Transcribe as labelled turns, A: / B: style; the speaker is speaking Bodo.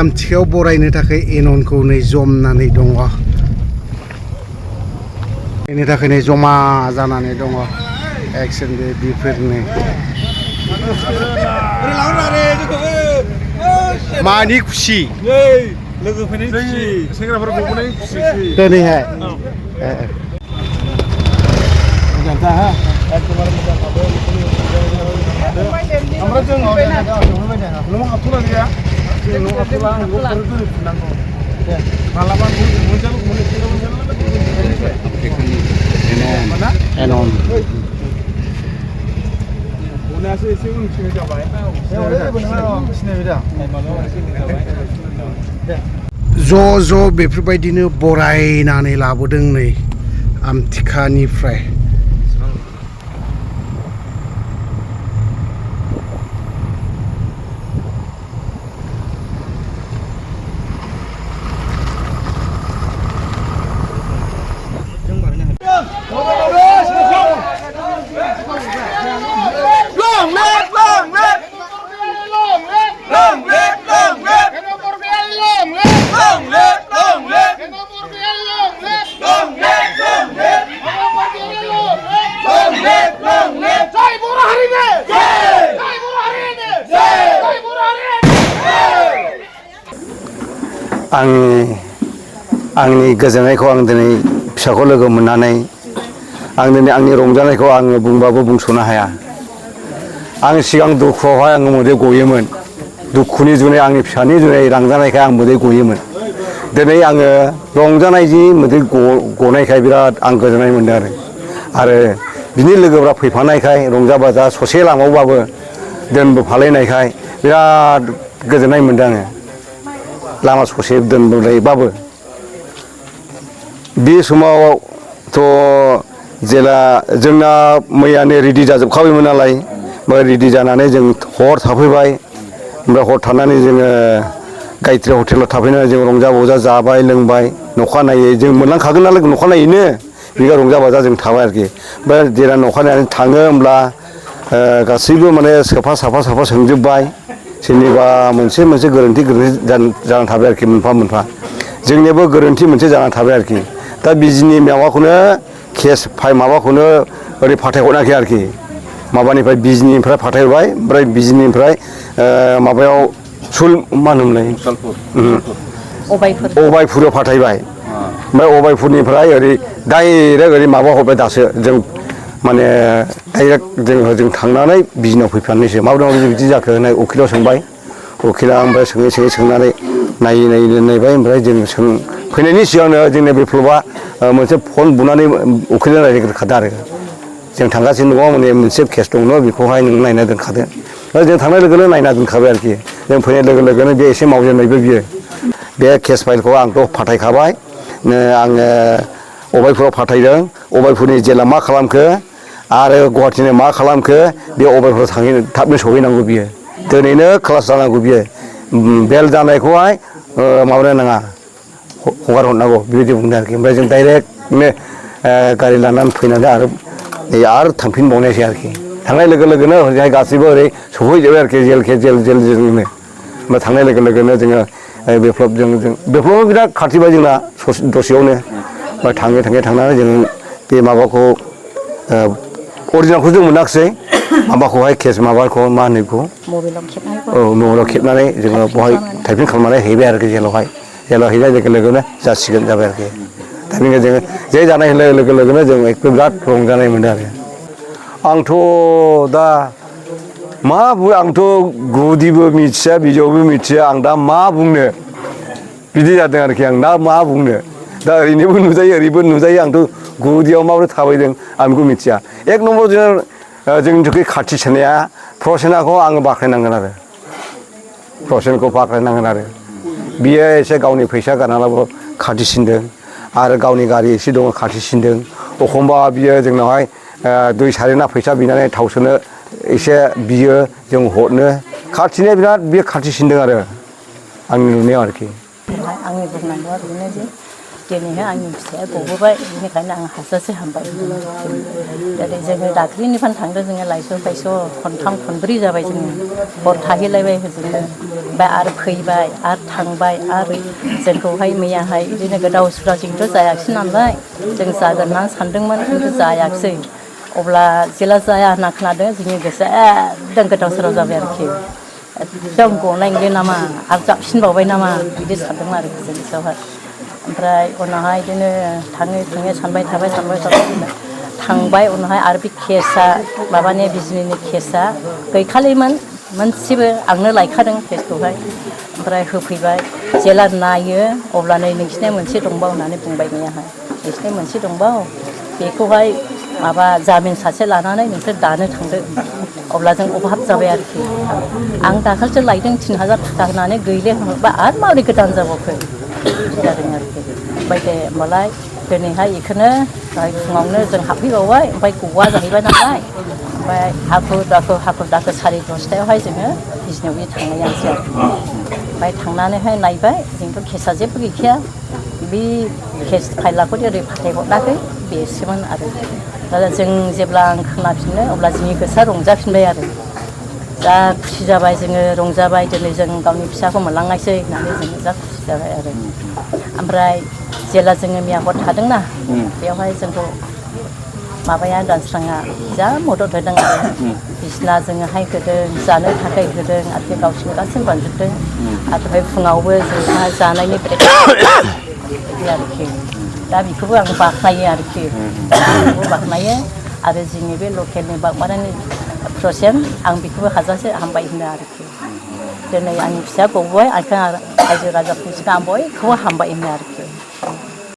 A: आमथिखायाव बरायनो थाखाय एननखौ नै जमनानै दङ। बेनि थाखायनो जमा जानानै दङ एक्सन बेबिफोरनो। मानि खुसि
B: लोगो फैनाय खुसि सेंग्राफोर गबोनाय खुसि
A: दिनैहाय
B: ओमफ्राय जों न'आव हाबथ'ला गैया जों न'आव हाबथ'ला दोनफिननांगौ मालाबा
A: एनन
B: अनायासो एसे उनथिनाय जाबाय
A: ज' ज' बेफोरबायदिनो बरायनानै लाबोदों नै आमथिखानिफ्राय। आंनि गोजोननायखौ आं दिनै फिसाखौ लोगो मोननानै आं दिनै आंनि रंजानायखौ आङो बुंबाबो बुंस'नो हाया। आं सिगां दुखुआवहाय आङो मोदै गयोमोन, दुखुनि जुनै आंनि फिसानि जुनै रंजानायखाय आं मोदै गयोमोन। दिनै आङो रंजानायजों मोदै गनायखाय बिराद आं गोजोननाय मोनदों आरो बिनि लोगोफ्रा फैफानायखाय रंजा बाजा ससे लामायावबाबो दोनबोफालायनायखाय बिराद गोजोननाय मोनदों आङो। लामा ससे दोनबोलायबाबो बे समावथ' जेला जोंना मैयानो रेडि जाजोबखाबायमोन नालाय, रेडि जानानै जों हर थाफैबाय। ओमफ्राय हर थानानै जोङो गायत्रि हटेलाव थाफैनानै जों रंजा बाजा जाबाय लोंबाय। अखानायै जों मोनलांखागोन नालाय अखानायैनो बिगा रंजा बाजा जों थाबाय आरोखि। ओमफ्राय जेला अखानायै थाङो होमब्ला गासैबो माने साफा सोंजोबबाय। सोरनिबा मोनसे गोरोन्थि जानानै थाबाय आरोखि मोनफा मोनफा। जोंनियाबो गोरोन्थि मोनसे जानानै थाबाय आरोखि। दा बिजिनि माबाखौनो केस माबाखौनो ओरै फाथायहराखै आरोखि। माबानिफ्राय बिजिनिफ्राय फाथायहरबाय, ओमफ्राय बिजिनिफ्राय माबायाव मा होनोमोनलाय अबायपुराव फाथायबाय। ओमफ्राय अबायपुरनिफ्राय ओरै डाइरेक्ट ओरै माबा हरबाय दासो जों माने डाइरेक्ट जों थांनानै बिजिनाव फैफिननायसो। माबोरै बिदि जाखो होननाय उकिलाव सोंबाय। उकिला ओमफ्राय सोङै नायबाय। ओमफ्राय जों फैनायनि सिगांनो जोंनि बिप्लबआ मोनसे फन बुनानै उकिलजों रायज्लायग्रोखादों आरो जों थांगासिनो दङ माने मोनसे केस दङ बेखौहाय नों नायना दोनखादो। जों थांनाय लोगोनो नायना दोनखाबाय आरोखि। जों फैनाय लोगो लोगोनो बे एसे मावजेननायबो बियो। बे केस फाइलखौ आंथ' फाथायखाबाय। आङो अबायपुराव फाथायदों। अबायपुरनि जेला मा खालामखो आरो गुवाहाटिनो मा खालामखो, बे अबायपुराव थाबनो सहैनांगौ बियो। दिनैनो क्लास जानांगौ बियो। बेल जानायखौहाय माबानो नाङा, हगार हरनांगौ बेबायदि बुंदों आरोखि। ओमफ्राय जों डाइरेक्टनो गारि लानानै फैनानै आरो थांफिनबावनायसै आरोखि। थांनाय लोगो लोगोनो ओरैहाय गासैबो ओरै सफैजोब्बाय आरोखि जेलजोंनो। ओमफ्राय थांनाय लोगो लोगोनो जोङो बिप्लबआबो बिराद खाथिबाय जोंना दसेयावनो। ओमफ्राय थाङै थांनानै जों बे माबाखौ अरिजिनेलखौ जों मोनाखिसै। माबाखौहाय केस माबाखौ मा होनो बेखौ मबाइलाव खेबनानै जोङो बेवहाय टाइपिं खालामनानै हैबाय आरोखि जेलावहाय। जेलाव हैनाय लोगो लोगोनो जासिगोन जाबाय आरोखि। दा बेनिखायनो जोङो जे जानाय लोगो लोगोनो जों बिराद रंजानाय मोनदों आरो। आंथ' दा मा बुङो, आंथ' गुदिबो मिथिया बिजौबो मिथिया। आं दा मा बुंनो बिदि जादों आरोखि। आं दा मा बुंनो, दा ओरैनोबो नुजायो ओरैबो नुजायो। आंथ' गुदियाव माबोरै थाबायदों आं बेखौ मिथिया। एक नम्बर जोंनि थाखाय खाथि सोनाया प्रसेनाखौ आङो बाख्नायनांगोन आरो प्रसेनखौ बाख्नायनांगोन आरो बियो एसे गावनि फैसा गारनानैबाबो खाथिसिनदों आरो गावनि गारि एसे दङ खाथिसिनदों। एखमबा बियो जोंनावहाय 2-3 आना फैसा बिनानै थाव सोनो एसे बियो, जों हरनो खाथिनो बिराद बियो खाथिसिनदों आरो आंनि नुनायाव आरोखि।
C: आंनि बुंनांगौआ बेनो जे दिनैहाय आंनि फिसाया गबोबाय बेनिखायनो आं हाजासे हामबाय जेरै जोङो दाख्लिनिफ्रायनो थांदों जोङो लाइस' फाइस' खनथाम खनब्रै जाबाय जोङो हर थाहैलायबाय होजोंनो ओमफ्राय आरो फैबाय आरो थांबाय आरो जोंखौहाय मैयाहाय बिदिनो गोदाव सोराव जोंथ' जायाखिसै नालाय जों जागोन होननानै सानदोंमोन खिन्थु जायाखिसै अब्ला जेला जाया होनना खोनादों जोंनि गोसोआ एकदम गोदाव सोराव जाबाय आरोखि एकदम गनाय नंले नामा आरो जाबसिनबावबाय नामा बिदि सानदोंमोन आरो जों गोसोआवहाय ओमफ्राय उनावहाय बिदिनो थाङै सानबाय थाबाय थांबाय उनावहाय आरो बे केसआ माबानि बिजनिनि केसआ गैखालिमोन मोनसेबो आंनो लायखादों केसखौहाय ओमफ्राय होफैबाय जेला नायो अब्ला नै नोंसिना मोनसे दंबाव होननानै बुंबाय मैयाहाय नोंसिना मोनसे दंबाव बेखौहाय माबा जामिन सासे लानानै नोंसोर दानो थांदो अब्ला जों अभाब जाबाय आरोखि आं दाखालिसो लायदों 3000 थाखा होनानै गैले होनबा आरो माबोरै गोदान जाबावखो बिदि जादों आरोखि ओमफ्राय दे होमबालाय दिनैहाय बेखौनो दहाय फुङावनो जों हाबफैबावबाय ओमफ्राय गवा जाहैबाय नालाय ओमफ्राय हाखु दाखु 10:30 जोङो बिजनियाव बे थांनायानोसै आरो ओमफ्राय थांनानैहाय नायबाय जोंथ' केसआ जेबो गैखाया बे केस फाइलाखौ ओरै फाथायहराखै बेसोमोन आरो दा जों जेब्ला आं खोनाफिनो अब्ला जोंनि गोसोआ रंजाफिनबाय आरो जा खुसि जाबाय जोङो रंजाबाय दिनै जों गावनि फिसाखौ मोनलांनायसै होननानै जोङो जा खुसि जाबाय आरो ओमफ्राय जेला जोङो मैया हर थादोंना बेवहाय जोंखौ माबाया दानस्राङा जा मदद होदों आरो बिसिना जोङोहाय होदों जानो थाखाय होदों आरो गावसोरनो गासैबो बानजोबदों आरो दहाय फुङावबो जोंहा जानायनि बिदि आरोखि दा बेखौबो आं बाख्नायो आरोखि बेखौबो बाख्नायो आरो जोंनि बे लकेलनि बागमारानि प्रसेन आं बेखौबो हाजासे हामबाय होनो आरोखि दिनै आंनि फिसाया गबोबाय आं रायजो राजाफोरनि सिगां आं बयखौबो हामबाय होनो आरोखि